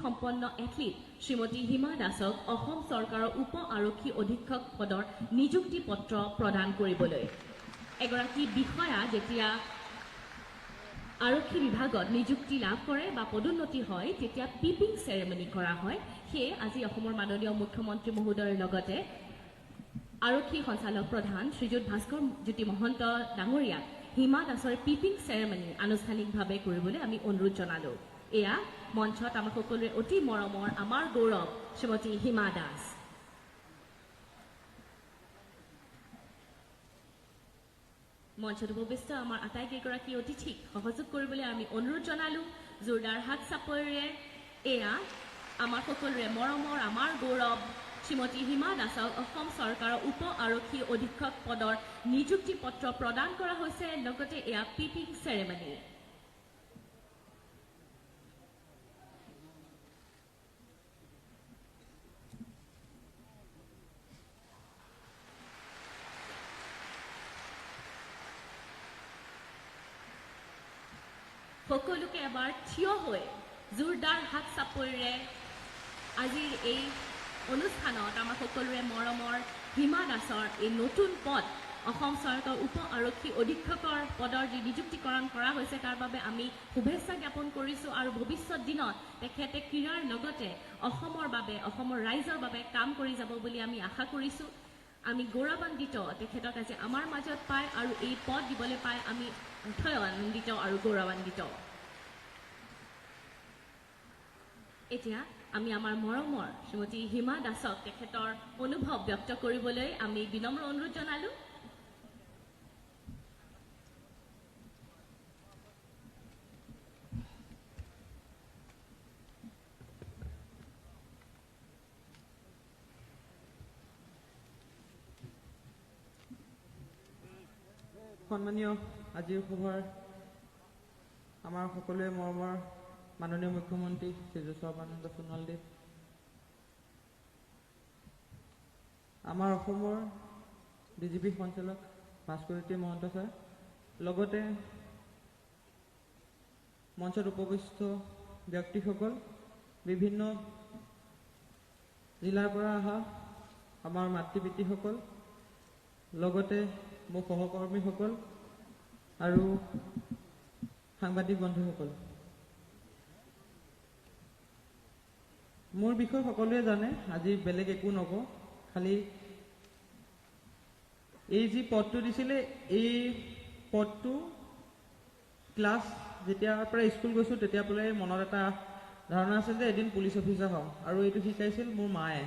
সম্পন্ন এথলীট শ্ৰীমতী হিমা দাসক অসম চৰকাৰৰ উপ আৰক্ষী অধীক্ষক পদৰ নিযুক্তি পত্ৰ প্ৰদান কৰিবলৈ। এগৰাকী বিষয়া যেতিয়া আৰক্ষী বিভাগত নিযুক্তি লাভ কৰে বা পদোন্নতি হয়, তেতিয়া পিপিং চেৰেমনি কৰা হয়। সেয়ে আজি অসমৰ মাননীয় মুখ্যমন্ত্ৰী মহোদয়ৰ লগতে আৰক্ষী সঞ্চালক প্ৰধান শ্ৰীযুত ভাস্কৰ জ্যোতি মহন্ত ডাঙৰীয়াক হিমা দাসৰ পিপিং চেৰেমনি আনুষ্ঠানিকভাৱে কৰিবলৈ আমি অনুৰোধ জনালোঁ। এয়া মঞ্চত আমাৰ সকলোৰে অতি মৰমৰ, আমাৰ গৌৰৱ শ্ৰীমতী হিমা দাস। মঞ্চত উপবিষ্ট আমাৰ আটাইকেইগৰাকী অতিথিক সহযোগ কৰিবলৈ আমি অনুৰোধ জনালোঁ জোৰদাৰ হাত চাপৰিৰে। এয়া আমাৰ সকলোৰে মৰমৰ, আমাৰ গৌৰৱ শ্ৰীমতী হিমা দাসক অসম চৰকাৰৰ উপ আৰক্ষী অধীক্ষক পদৰ নিযুক্তি পত্ৰ প্ৰদান কৰা হৈছে, লগতে এয়া পিপিং চেৰেমনি। সকলোকে এবাৰ থিয় হৈ জোৰদাৰ হাত চাপৰিৰে আজিৰ এই অনুষ্ঠানত আমাৰ সকলোৰে মৰমৰ হিমা দাসৰ এই নতুন পদ, অসম চৰকাৰৰ উপ আৰক্ষী অধীক্ষকৰ পদৰ যি নিযুক্তিকৰণ কৰা হৈছে, তাৰ বাবে আমি শুভেচ্ছা জ্ঞাপন কৰিছোঁ আৰু ভৱিষ্যত দিনত তেখেতে ক্ৰীড়াৰ লগতে অসমৰ বাবে, অসমৰ ৰাইজৰ বাবে কাম কৰি যাব বুলি আমি আশা কৰিছোঁ। আমি গৌৰৱান্বিত তেখেতক আজি আমাৰ মাজত পাই আৰু এই পদ দিবলৈ পাই আমি নথৈ আনন্দিত আৰু গৌৰৱান্বিত। এতিয়া আমি আমাৰ মৰমৰ শ্ৰীমতী হিমা দাসক তেখেতৰ অনুভৱ ব্যক্ত কৰিবলৈ আমি বিনম্ৰ অনুৰোধ জনালোঁ। সন্মানীয় আজিৰ সভাৰ আমাৰ সকলোৰে মৰমৰ মাননীয় মুখ্যমন্ত্ৰী শ্ৰীযুত সৰ্বানন্দ সোণোৱালদেৱ, আমাৰ অসমৰ ডিজিপি সঞ্চালক ভাস্কৰজ্যোতি মহন্ত ছাৰ, লগতে মঞ্চত উপবিষ্ট ব্যক্তিসকল, বিভিন্ন জিলাৰ পৰা অহা আমাৰ মাতৃ পিতৃসকল, লগতে মোৰ সহকৰ্মীসকল আৰু সাংবাদিক বন্ধুসকল, মোৰ বিষয়ে সকলোৱে জানে, আজি বেলেগ একো নকওঁ। খালি এই যি পদটো দিছিলে, এই পদটো ক্লাছ যেতিয়াৰ পৰা স্কুল গৈছোঁ তেতিয়াৰ পৰাই মনত এটা ধাৰণা আছিল যে এদিন পুলিচ অফিচাৰ হ'ম, আৰু এইটো শিকাইছিল মোৰ মায়ে।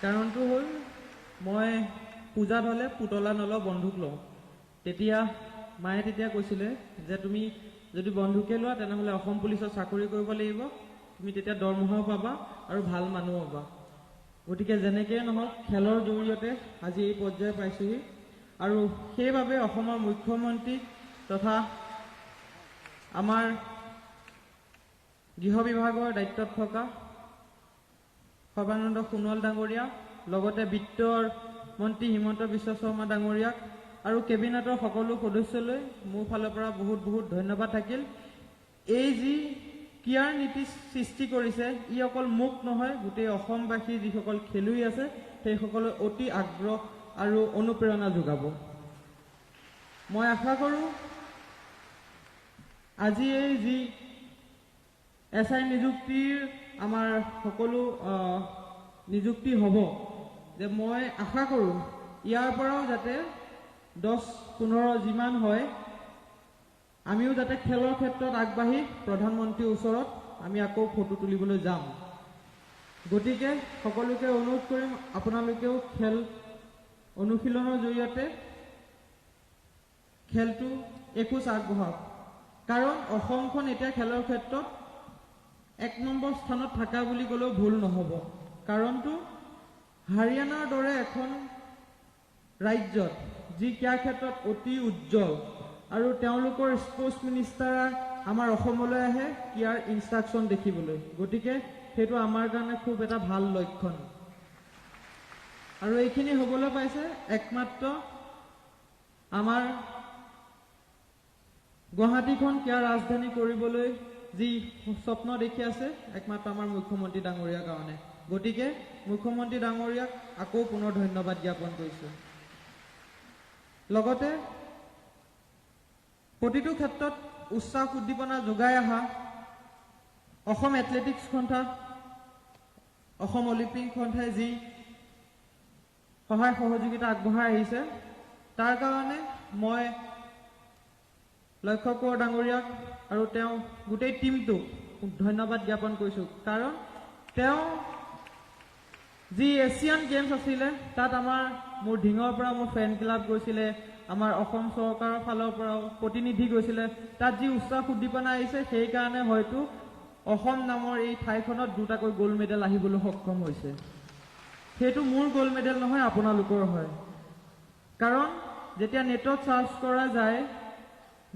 কাৰণটো হ'ল মই পূজাত হ'লে পুতলা নলওঁ, বন্ধুক লওঁ। তেতিয়া মায়ে কৈছিলে যে তুমি যদি বন্ধুকে লোৱা তেনেহ'লে অসম পুলিচত চাকৰি কৰিব লাগিব, তুমি তেতিয়া দৰমহাও পাবা আৰু ভাল মানুহ হ'বা। গতিকে যেনেকেই নহওক খেলৰ জৰিয়তে আজি এই পৰ্যায় পাইছোহি, আৰু সেইবাবে অসমৰ মুখ্যমন্ত্ৰী তথা আমাৰ গৃহ বিভাগৰ দায়িত্বত থকা সৰ্বানন্দ সোণোৱাল ডাঙৰীয়া, লগতে বিত্তৰ মন্ত্ৰী হিমন্ত বিশ্ব শৰ্মা ডাঙৰীয়াক আৰু কেবিনেটৰ সকলো সদস্যলৈ মোৰ ফালৰ পৰা বহুত বহুত ধন্যবাদ থাকিল। এই যি ক্ৰীড়াৰ নীতি সৃষ্টি কৰিছে, ই অকল মোক নহয়, গোটেই অসমবাসী যিসকল খেলুৱৈ আছে সেইসকলে অতি আগ্ৰহ আৰু অনুপ্ৰেৰণা যোগাব। মই আশা কৰোঁ আজি এই যি এছ I নিযুক্তিৰ আমাৰ সকলো নিযুক্তি হ'ব, যে মই আশা কৰোঁ ইয়াৰ পৰাও যাতে 10-15 যিমান হয় আমিও যাতে খেলৰ ক্ষেত্ৰত আগবাঢ়ি প্ৰধানমন্ত্ৰীৰ ওচৰত আমি আকৌ ফটো তুলিবলৈ যাম। গতিকে সকলোকে অনুৰোধ কৰিম, আপোনালোকেও খেল অনুশীলনৰ জৰিয়তে খেলটো এখোজ আগবঢ়াওক, কাৰণ অসমখন এতিয়া খেলৰ ক্ষেত্ৰত 1 নম্বৰ স্থানত থকা বুলি ক'লেও ভুল নহ'ব। কাৰণটো হাৰিয়ানাৰ দৰে এখন ৰাজ্যত যি ক্ৰীড়া ক্ষেত্ৰত অতি উজ্জ্বল, আৰু তেওঁলোকৰ স্পৰ্টছ মিনিষ্টাৰ আমাৰ অসমলৈ আহে ক্ৰীড়াৰ ইনষ্ট্ৰাকশ্যন দেখিবলৈ, গতিকে সেইটো আমাৰ কাৰণে খুব এটা ভাল লক্ষণ। আৰু এইখিনি হ'বলৈ পাইছে একমাত্ৰ আমাৰ গুৱাহাটীখন ক্ৰীড়া ৰাজধানী কৰিবলৈ যি স্বপ্ন দেখি আছে একমাত্ৰ আমাৰ মুখ্যমন্ত্ৰী ডাঙৰীয়াৰ কাৰণে। গতিকে মুখ্যমন্ত্ৰী ডাঙৰীয়াক আকৌ পুনৰ ধন্যবাদ জ্ঞাপন কৰিছোঁ। লগতে প্ৰতিটো ক্ষেত্ৰত উৎসাহ উদ্দীপনা যোগাই অহা অসম এথলেটিক্স সন্থা, অসম অলিম্পিক সন্থাই যি সহায় সহযোগিতা আগবঢ়াই আহিছে তাৰ কাৰণে মই লক্ষ্য কোঁৱৰ ডাঙৰীয়াক আৰু তেওঁ গোটেই টীমটোক ধন্যবাদ জ্ঞাপন কৰিছোঁ। কাৰণ তেওঁ যি এছিয়ান গেমছ আছিলে তাত আমাৰ মোৰ ঢিঙৰ পৰা মোৰ ফেন ক্লাব গৈছিলে, আমাৰ অসম চৰকাৰৰ ফালৰ পৰাও প্ৰতিনিধি গৈছিলে, তাত যি উৎসাহ উদ্দীপনা আহিছে সেইকাৰণে হয়তো অসম নামৰ এই ঠাইখনত দুটাকৈ গ'ল্ড মেডেল আহিবলৈ সক্ষম হৈছে। সেইটো মোৰ গ'ল্ড মেডেল নহয়, আপোনালোকৰ হয়। কাৰণ যেতিয়া নেটত চাৰ্চ কৰা যায়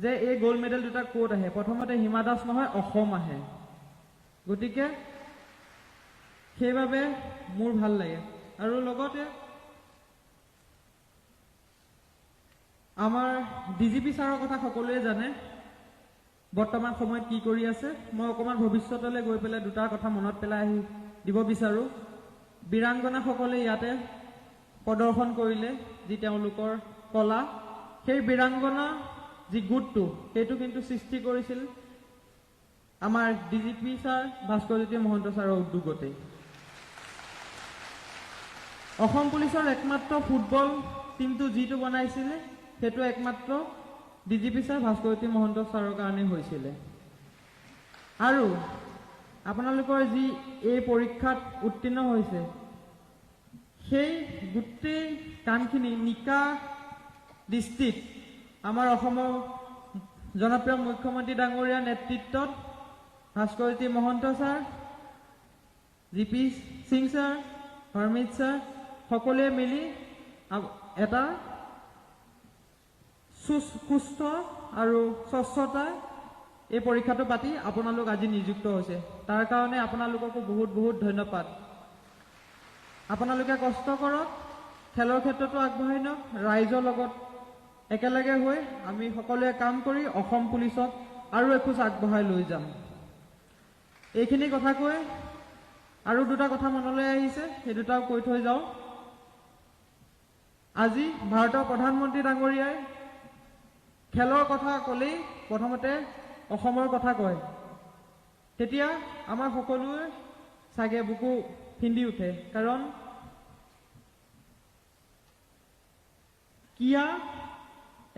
যে এই গ'ল্ড মেডেল দুটা ক'ত আহে, প্ৰথমতে হিমা দাস নহয় অসম আহে। গতিকে সেইবাবে মোৰ ভাল লাগে। আৰু লগতে আমাৰ ডিজিপি ছাৰৰ কথা সকলোৱে জানে, বৰ্তমান সময়ত কি কৰি আছে। মই অকণমান ভৱিষ্যতলৈ গৈ পেলাই দুটা কথা মনত পেলাই আহি দিব বিচাৰোঁ। বীৰাংগনাসকলে ইয়াতে প্ৰদৰ্শন কৰিলে যি তেওঁলোকৰ কলা, সেই বীৰাংগনা যি গোটটো সেইটো কিন্তু সৃষ্টি কৰিছিল আমাৰ ডিজিপি ছাৰ ভাস্কৰজ্যোতি মহন্ত ছাৰৰ উদ্যোগতেই। অসম পুলিচৰ একমাত্ৰ ফুটবল টীমটো যিটো বনাইছিলে সেইটো একমাত্ৰ ডিজিপি ছাৰ ভাস্কৰজ্যোতি মহন্ত ছাৰৰ কাৰণে হৈছিলে। আৰু আপোনালোকৰ যি এই পৰীক্ষাত উত্তীৰ্ণ হৈছে সেই গোটেই কামখিনি নিকা দৃষ্টিত আমাৰ অসমৰ জনপ্ৰিয় মুখ্যমন্ত্ৰী ডাঙৰীয়াৰ নেতৃত্বত Bhaskarjyoti Mahanta sir, G P Singh sir, Harmit sir সকলোৱে মিলি এটা সুস্থ আৰু স্বচ্ছতা এই পৰীক্ষাটো পাতি আপোনালোক আজি নিযুক্ত হৈছে। তাৰ কাৰণে আপোনালোককো বহুত বহুত ধন্যবাদ। আপোনালোকে কষ্ট কৰক, খেলৰ ক্ষেত্ৰতো আগবঢ়াই নিয়ক, ৰাইজৰ লগত একেলগে হৈ আমি সকলোৱে কাম কৰি অসম পুলিচক আৰু এখোজ আগবঢ়াই লৈ যাম। এইখিনি কথা কৈ আৰু দুটা কথা মনলৈ আহিছে, সেই দুটাও কৈ থৈ যাওঁ। আজি ভাৰতৰ প্ৰধানমন্ত্ৰী ডাঙৰীয়াই খেলৰ কথা ক'লেই প্ৰথমতে অসমৰ কথা কয়, তেতিয়া আমাৰ সকলোৱে চাগে বুকু ফিন্দি উঠে। কাৰণ কিয়া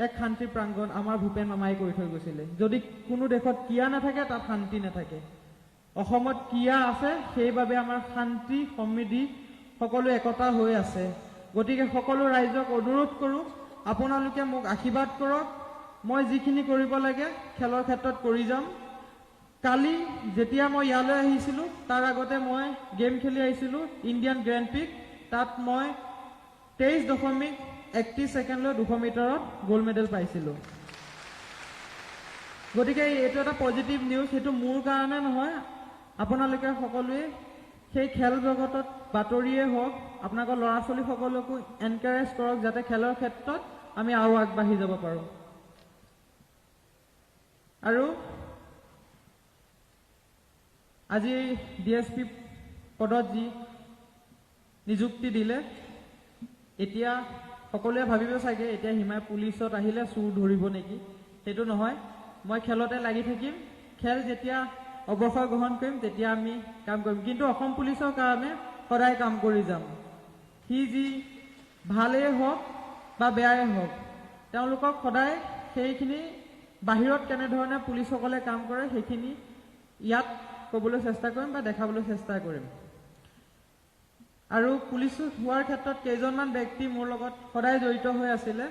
এক শান্তিৰ প্ৰাংগণ আমাৰ ভূপেন মামাই কৰি থৈ গৈছিলে। যদি কোনো দেশত কিয়া নাথাকে তাত শান্তি নাথাকে। অসমত কিয়া আছে, সেইবাবে আমাৰ শান্তি সমৃদ্ধি সকলো একতা হৈ আছে। গতিকে সকলো ৰাইজক অনুৰোধ কৰোঁ, আপোনালোকে মোক আশীৰ্বাদ কৰক। মই যিখিনি কৰিব লাগে খেলৰ ক্ষেত্ৰত কৰি যাম। কালি যেতিয়া মই ইয়ালৈ আহিছিলোঁ তাৰ আগতে মই গেম খেলি আহিছিলোঁ ইণ্ডিয়ান গ্ৰেণ্ড প্ৰিক্স, তাত মই 23.31 ছেকেণ্ডলৈ 200 মিটাৰত গ'ল্ড মেডেল পাইছিলোঁ। গতিকে এইটো এটা পজিটিভ নিউজ, সেইটো মোৰ কাৰণে নহয়, আপোনালোকে সকলোৱে সেই খেল জগতত বাতৰিয়ে হওক আপোনালোকৰ ল'ৰা ছোৱালীসকলকো এনকাৰেজ কৰক যাতে খেলৰ ক্ষেত্ৰত আমি আৰু আগবাঢ়ি যাব পাৰোঁ। আৰু আজি ডি এছ পি পদত যি নিযুক্তি দিলে, এতিয়া সকলোৱে ভাবিব চাগে এতিয়া হিমাই পুলিচত আহিলে চোৰ ধৰিব নেকি, সেইটো নহয়। মই খেলতে লাগি থাকিম, খেল যেতিয়া অৱসৰ গ্ৰহণ কৰিম তেতিয়া আমি কাম কৰিম, কিন্তু অসম পুলিচৰ কাৰণে সদায় কাম কৰি যাম। সি যি ভালেই হওক বা বেয়াই হওক, তেওঁলোকক সদায় সেইখিনি বাহিৰত কেনেধৰণে পুলিচসকলে কাম কৰে সেইখিনি ইয়াত ক'বলৈ চেষ্টা কৰিম বা দেখাবলৈ চেষ্টা কৰিম। আৰু পুলিচ হোৱাৰ ক্ষেত্ৰত কেইজনমান ব্যক্তি মোৰ লগত সদায় জড়িত হৈ আছিলে।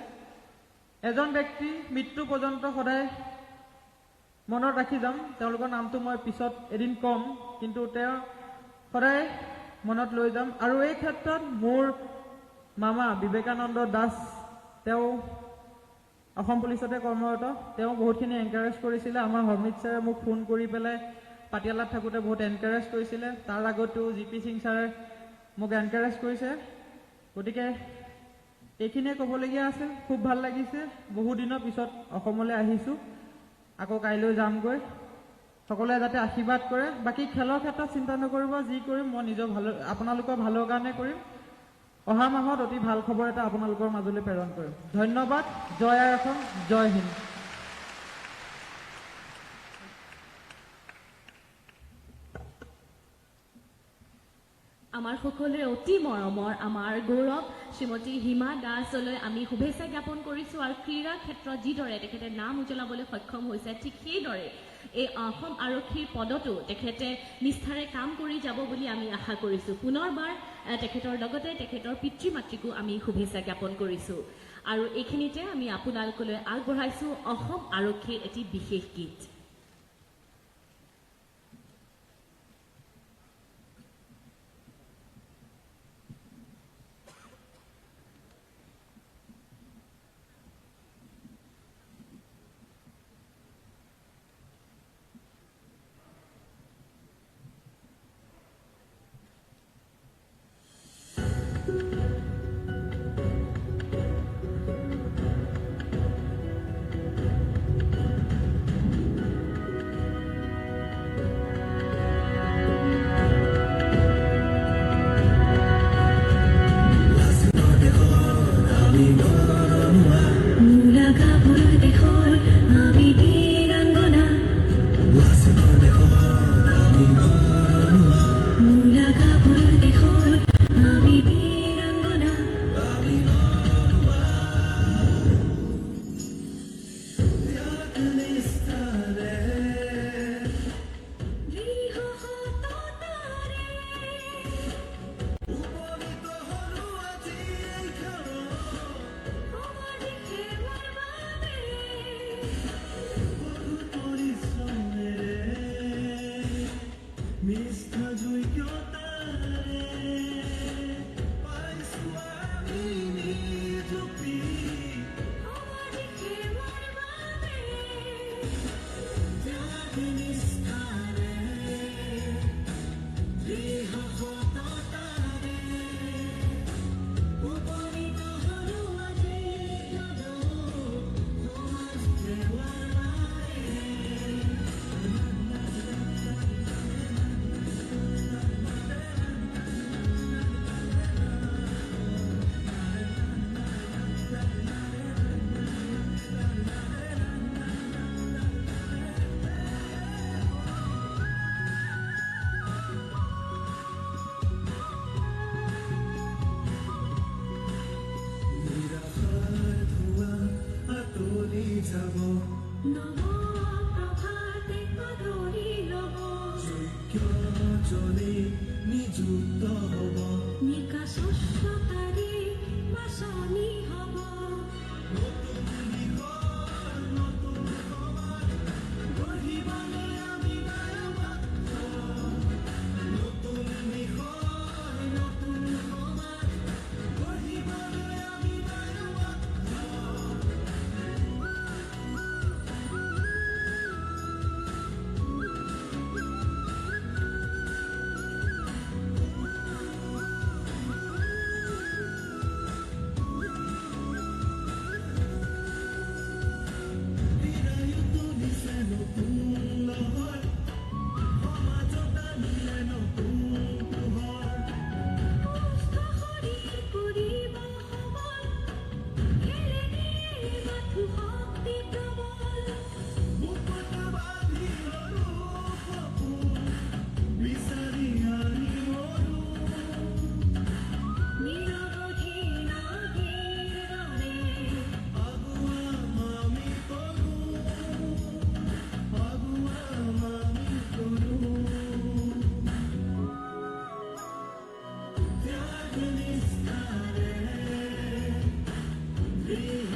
এজন ব্যক্তি মৃত্যু পৰ্যন্ত সদায় মনত ৰাখি যাম, তেওঁলোকৰ নামটো মই পিছত এদিন ক'ম, কিন্তু তেওঁ সদায় মনত লৈ যাম। আৰু এই ক্ষেত্ৰত মোৰ মামা বিবেকানন্দ দাস, তেওঁ অসম পুলিচতে কৰ্মৰত, তেওঁ বহুতখিনি এনকাৰেজ কৰিছিলে। আমাৰ হৰমিত ছাৰে মোক ফোন কৰি পেলাই পাটিয়ালাত থাকোঁতে বহুত এনকাৰেজ কৰিছিলে, তাৰ আগতো জি পি সিং ছাৰে মোক এনকাৰেজ কৰিছে। গতিকে এইখিনিয়ে ক'বলগীয়া আছিল। খুব ভাল লাগিছে, বহুদিনৰ পিছত অসমলৈ আহিছোঁ, আকৌ কাইলৈ যামগৈ। সকলোৱে যাতে আশীৰ্বাদ কৰে। বাকী খেলৰ ক্ষেত্ৰত চিন্তা নকৰিব, যি কৰিম মই নিজৰ ভাল, আপোনালোকৰ ভালৰ কাৰণে কৰিম। অহা মাহত অতি ভাল খবৰ এটা আপোনালোকৰ মাজলৈ প্ৰেৰণ কৰিম। ধন্যবাদ। জয় আই অসম, জয় হিন্দ। আমাৰ সকলোৰে অতি মৰমৰ, আমাৰ গৌৰৱ শ্ৰীমতী হিমা দাসলৈ আমি শুভেচ্ছা জ্ঞাপন কৰিছোঁ। আৰু ক্ৰীড়া ক্ষেত্ৰত যিদৰে তেখেতে নাম উজ্বলাবলৈ সক্ষম হৈছে, ঠিক সেইদৰে এই অসম আৰক্ষীৰ পদতো তেখেতে নিষ্ঠাৰে কাম কৰি যাব বুলি আমি আশা কৰিছোঁ। পুনৰবাৰ তেখেতৰ লগতে তেখেতৰ পিতৃ মাতৃকো আমি শুভেচ্ছা জ্ঞাপন কৰিছোঁ। আৰু এইখিনিতে আমি আপোনালোকলৈ আগবঢ়াইছোঁ অসম আৰক্ষীৰ এটি বিশেষ গীত। Thank